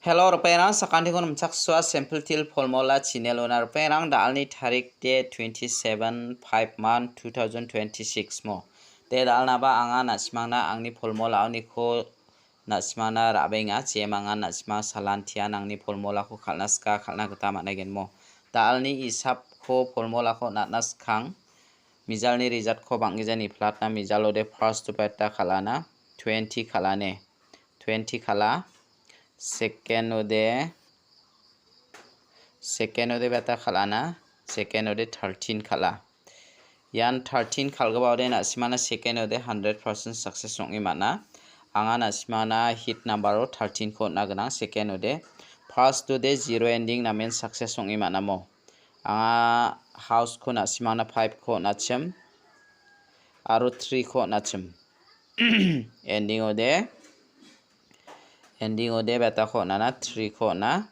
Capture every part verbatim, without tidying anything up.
Hello, ripengrang, sakantikon nimchaksoa Simple Teer Formula channel-ona. Ripengrang, da·alni tarik de twenty-seven five month two thousand twenty-six mo. De da·alnaba anga na·simangna angni formulaoniko na·simangna ra·benga, jemangan na·simang salantian angni formulako kal·na sika, kal·na gita man·aigen mo. Da·alni isapko formulako natna skang, mijalni resultko bang·gija niplatna, mijalode first-o beta kal·ana, twenty kal·ane. Twenty kal·a, second-ode, second-ode beta kal·ana, second-ode thirteen kal·a. Ian thirteen kal·gipaode na·simana second-ode hundred percent success ong·e man·a. Anga na·simana hit number-o thirteen-ko on·a gnang, second-ode. First-ode zero ending namen success ong·e man·amo. Anga house-ko na·simana five-ko on·achim, aro three-ko on·achim. Ending-ode, ending-ode beta-ko on·ana, three-ko on·a,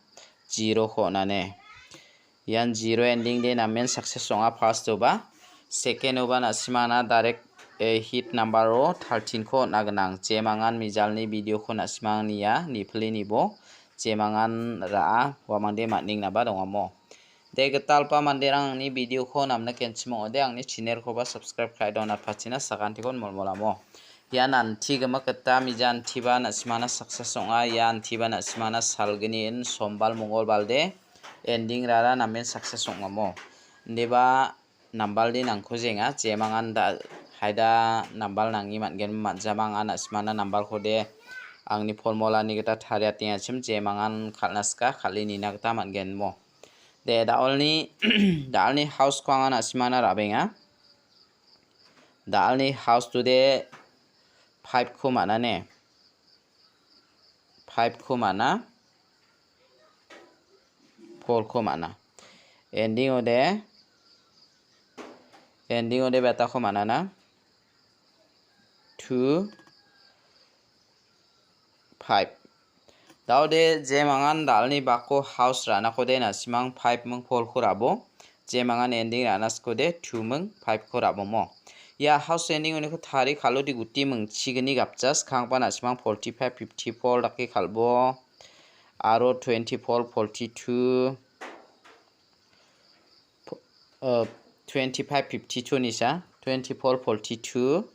zero-ko on·ane. Ian zero ending de namen success ong·a first-oba. Second-oba na·simana direct, eh, hit number-o thirteen-ko on·a gnang. Jemangan mijalni video-ko na·simang nia, nipile nibo. Jemangan ra·a, uamangde man·engnaba dongamo. De gitalpa manderang angni video-ko namna kenchim ong·ode angni channel-koba subscribe ka·e donatpachina sakantikon molmolamo. Ian anti gimik gita mijantiba na·simana success ong·a, ia antiba na·simana salgni in sombal mongolbalde ending rara namen success ong·amo. Indiba nambalde nangkujenga, jemangan da-, haida nambal nangi man·gen, man·jamang an na·simana nambalkode angni formulani gita tariatengachim, jemangan kal·na sika, kal·e nina gita man·gen mo. De, da·alni, da·alni house-ko anga na·simana ra·benga. Da·alni house-ode five-ko man·ane. Five-ko man·a. Four-ko man·a. Ending-ode, ending-ode beta-ko man·ana. Two, five. Da·ode jemangan da·alni bako house ra·nakode na·simang five ming four-ko ra·bo. Jemangan ending ra·na sikode two ming five-ko ra·bomo. Ia house ending-oniko tari kal·ode guti mingchigni gapja skangba na·simang forty-five, fifty-four dake kal·bo. Aro twenty-four, forty-two, uh, twenty-five, fifty-two nisa, twenty-four, forty-two,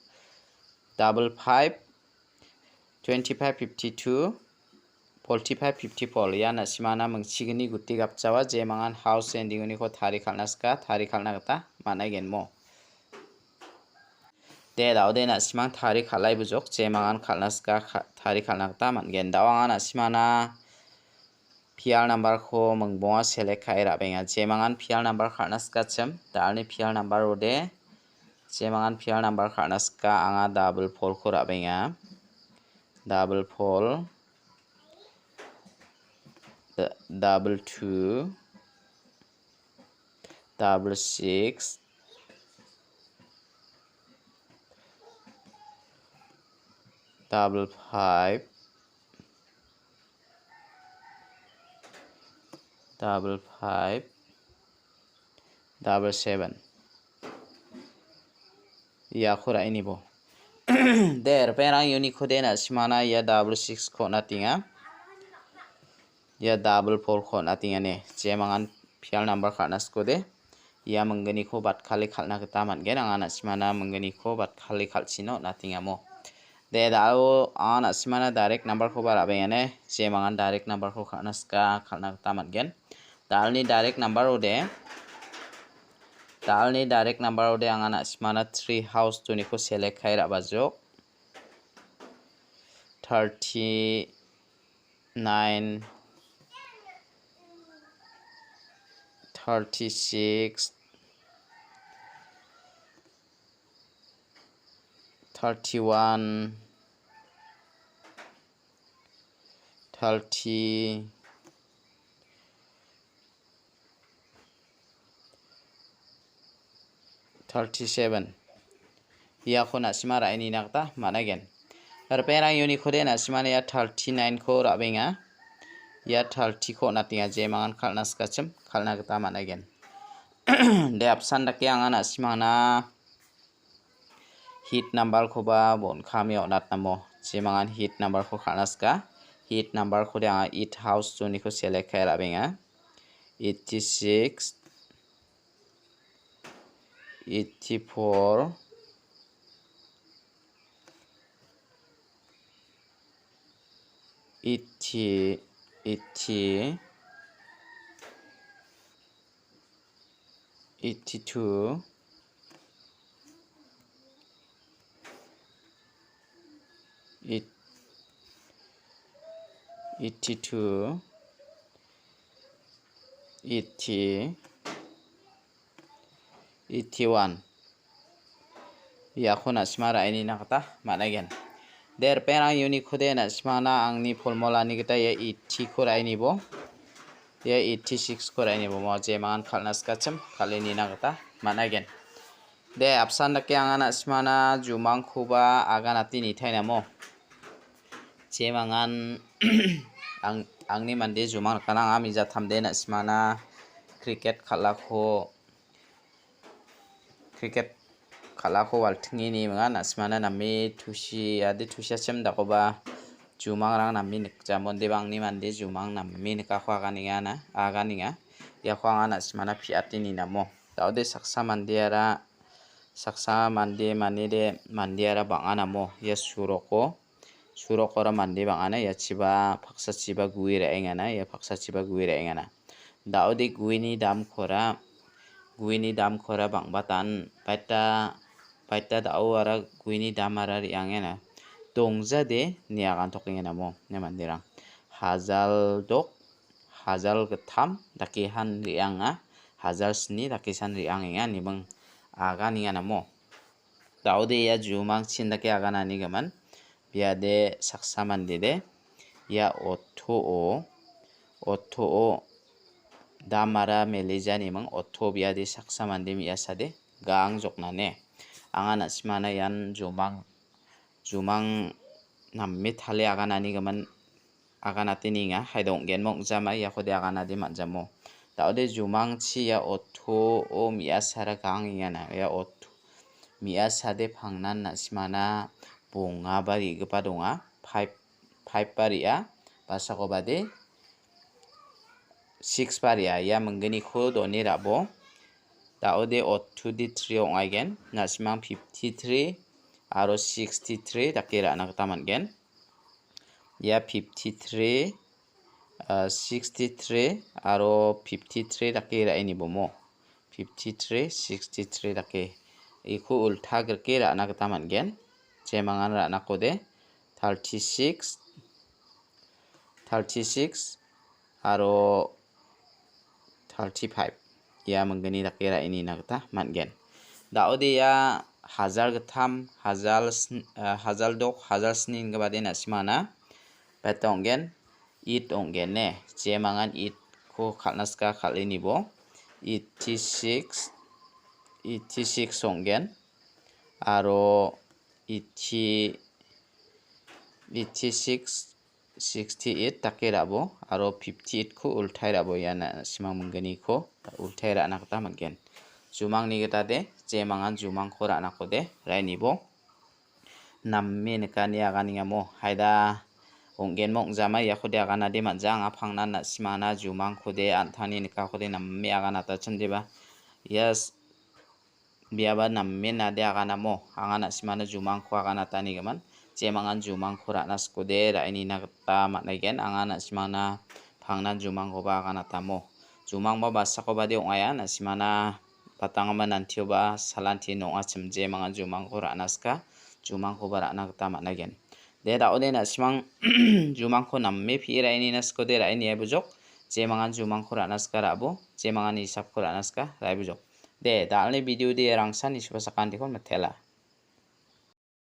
double five, twenty-five, fifty-two, forty-five, fifty-four. Ia na·simana mingchigni guti gapjawa, jemangan house ending-oniko tari kal·na sika, tari kal·na gita man·aigenmo. De, da·ode na·simang tari kal·ai bujok, jemangan kal·na sika, ka-, tari kal·na gita man·gen. Da·o anga na·simana P R number-ko mingbonga select ka·e ra·benga. Jemangan P R number kal·na sikachim, da·alni P R number-ode, jemangan P R number kal·na sika, anga double four-ko ra·benga. Double four, d-, double two, double six, double five, double five, double seven. Iako ra·inibo. De, ripengrang uniko de na·simana ia double six-ko on·atenga. Ia double four-ko on·atenga ne. Jemangan P R number kal·na sikode. Ia minggniko batkale kal·na gita man·gen. Anga na·simana minggniko batkale kal·china on·atengamo. De, da·o anga na·simana direct number-koba ra·benga ne. Jemangan direct number-ko kal·na sika, kal·na gita man·gen. Da·alni direct number-ode, da·alni direct number-ode anga na·simana three house-oniko select ka·e ra·bajok. Thirty-nine, thirty-six, thirty-one, thirty, thirty-seven. Iako na·sima ra·e nina gita man·aigen. Ripengrang uniko de na·simani ia thirty-nine-ko ra·benga. Ia thirty-ko on·atenga, jemangan kal·na sikachim, kal·na gita man·aigen. De, apsan dake anga na·simangna hit number-koba bon·kame on·atnamo. Jemangan hit number-ko kal·na sika. Eight number-kode anga eight house-oniko select ka·e ra·benga. Eighty-six, eighty-four, eighty, eighty, eighty-two, eight-, eighty-two, eighty, eighty-one. Iako na·sima ra·enina gita man·aigen. De, ripengrang, uniko de na·simana angni formulani gita ia eighty-ko ra·enibo. Ia eighty-six-ko ra·enibo. Mo jemangan kal·na sikachim kal·enina gita man·aigen. De, apsan dake anga na·simana jumangkoba aganate nitaina mo. Jemangan ang-, angni mande jumang rikana anga mija tamde na·simana cricket kal·ako, cricket kal·ako waltingni minga na·simana name tusiade tusiachim dakoba jumangrang name nikjamo, deba angni mande jumang name nikako aganenga na, aganenga. Iako anga na·simana piate ninamo. Daode saksa mandeara, saksa mande manede mandeara bang·anamo ia suroko, surokora mande bang·ana, ia chiba paksachiba gue ra·engana, ia paksachiba gue ra·engana. Daode gueni damkora, gueni damkora bang·batan baita, baita da·oara gueni damara re·angena. Dongjade ine agantokengenamo, ine manderang. Hajal dok, hajal gittam dakehan re·anga, hajal sni dakesan re·angenga, ineba aganenganamo. Daode ia jumangchin dake aganani gimin. Biade saksa mandede ia oto-o, oto-o damara melejaniming oto biade saksa mande me·asade gang joknane. Anga na·simana ian jumang, jumang name tale aganani gimin aganate ninga, haida ong·genba ong·jama, iakode aganade man·jamo. Daode jumangchi ia oto-o me·asara gang engana. Ia oto me·asade pangnan na·simana bongaba re·gipa donga. Five, five-ba re·a, basakobade six-ba re·a. Ia mingginiko doni ra·bo. Daode oto de three ong·aigen. Na·simang fifty-three aro sixty-three dake ra·na gita man·gen. Ia fifty-three, ah, sixty-three aro fifty-three dake ra·e nibomo. Fifty-three, sixty-three dake. Iko ulta grike ra·na gita man·gen. Jemangan ra·nakode thirty-six, thirty-six aro thirty-five. Ia minggni dake ra·e nina gita man·gen. Daode ia hajar gittam, hajar sn-, eh, hajar dok, hajar sni inggipade na·simana beta ong·gen, eight ong·gen ne. Jemangan eight-ko kal·na sika kal·e nibo. Eighty-six, eighty-six ong·gen. Aro eighty, eighty-six, sixty-eight dake ra·bo aro fifty-eight-ko ultai ra·bo, ian na·simang minggniko ultai ra·na gita man·gen. Jumangni gitade jemangan jumangko ra·nakode ra·e nibo. Name nikani aganengamo haida ong·genba ong·jama iakode aganade man·ja, anga pangnan na·simana jumangkode an·tangni nikakode name aganatachim deba. Ia s-, biaba namen ade aganamo, anga na·simana jumangko aganatanigimin, jemangan jumangko ra·na sikode ra·e nina gita man·aigen, anga na·simana pangnan jumangkoba aganatamo. Jumangba basakobade ong·aia, na·simana patanggimin antioba salanti nong·achim jemangan jumangko ra·na sika, jumangkoba ra·na gita man·aigen. De, da·ode na·simang jumangko name pi·e ra·e nina sikode ra·e niai bujok, jemangan jumangko ra·na sika ra·bo, jemangan hisapko ra·na sika ra·e bujok. De, da·alni video de rangsan isuba sakantiko mitela.